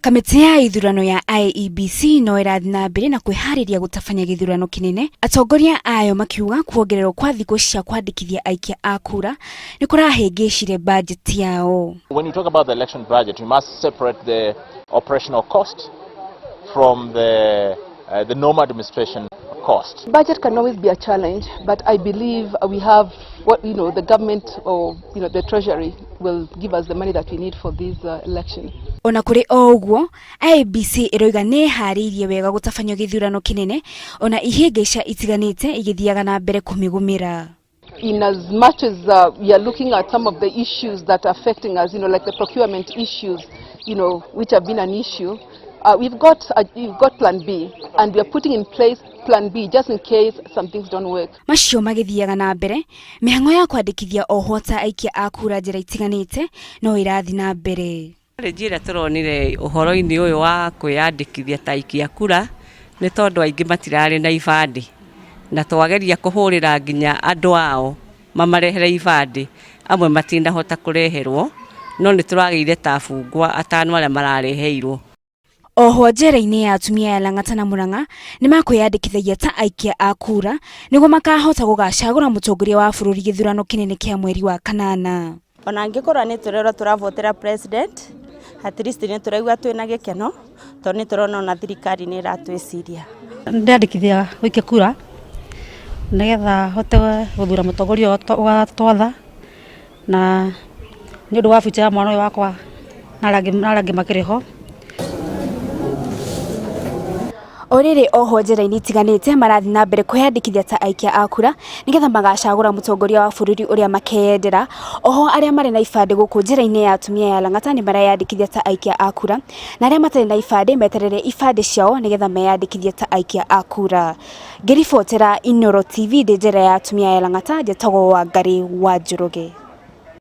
Kamĩtĩ ya ithurano ya IEBC no ĩrathiĩ na mbere na kwĩharĩria gũtabania gĩthurano kĩnene, atongoria ayo makiuga kuongererwo kwa thikũ cia kwandĩkithia aikia a kura nĩ kũrahĩngĩcire bajeti yao. When you talk about the election budget, you must separate the operational cost from the normal administration cost. Budget can always be a challenge, but I believe we have what, you know, the government or, you know, the treasury will give us the money that we need for this election. Ona kũrĩ o ũguo, IEBC ĩroiga nĩ ĩharĩirie wega gũtabania gĩthurano kĩnene ona ihĩngĩca itiganĩte igĩthiaga na mbere kũmĩgũmĩra. In as much as we are looking at some of the issues that are affecting us, like the procurement issues, which have been an issue, we've got Plan B, and we are putting in place Plan B just in case some things don't work. Macio magĩthiaga na mbere, mĩhang'o ya kwandĩkithia ohwo ta aikia a kura njĩra itiganĩte no ĩrathiĩ na mbere. Challenge ĩrĩa tũronire ũhoro-inĩ ũyũ wa kwĩyandĩkithia ta aikia kura nĩ tondũ aingĩ matirarĩ na ibandĩ, na twageria kũhũrĩra nginya andũ ao mamarehere ibandĩ, amwe matinahota kũreherwo, no nĩ tũragĩire ta bungwa atano arĩa marareheirwo. Ohwo njera-inĩ ya atumia ya Lang'ata na Murang'a nĩ makwĩyandĩkithagia ta aikia a kura nĩguo makahota gũgacagũra mũtongoria wa bũrũri gĩthurano kĩnene kĩa mweri wa kanana. Ona angĩkorwo nĩ tũrerwo tũravotera president, at least nĩ tũraigua twĩna gĩkeno tondũ nĩ tũrona ona thirikari nĩ ĩratwĩciria. Ndĩandĩkithia gũikia kura nĩgetha hote gũthura mũtongoria ũgatwatha na nĩ ũndũ wa future ya mwana ũyũ wakwa na arĩa angĩ makĩrĩ ho. O rĩrĩ, ohwo njera-inĩ itiganĩte marathiĩ na mbere kwĩyandĩkithia ta aikia a kura nĩgetha magacagũra mũtongoria wa bũrũri ũrĩa makeyendera. Oho arĩa marĩ na ibandĩ gũkũ njera-inĩ ya atumia ya Lang'ata nĩ mareyandĩkithia ta aikia a kura, na arĩa matarĩ na ibandĩ meterere ibandĩ ciao nĩgetha meyandĩkithie ta aikia a kura. Ngĩribotera Inooro TV ndĩ njera ya atumia ya Lang'ata, njĩtagwo Wangari wa Njoroge.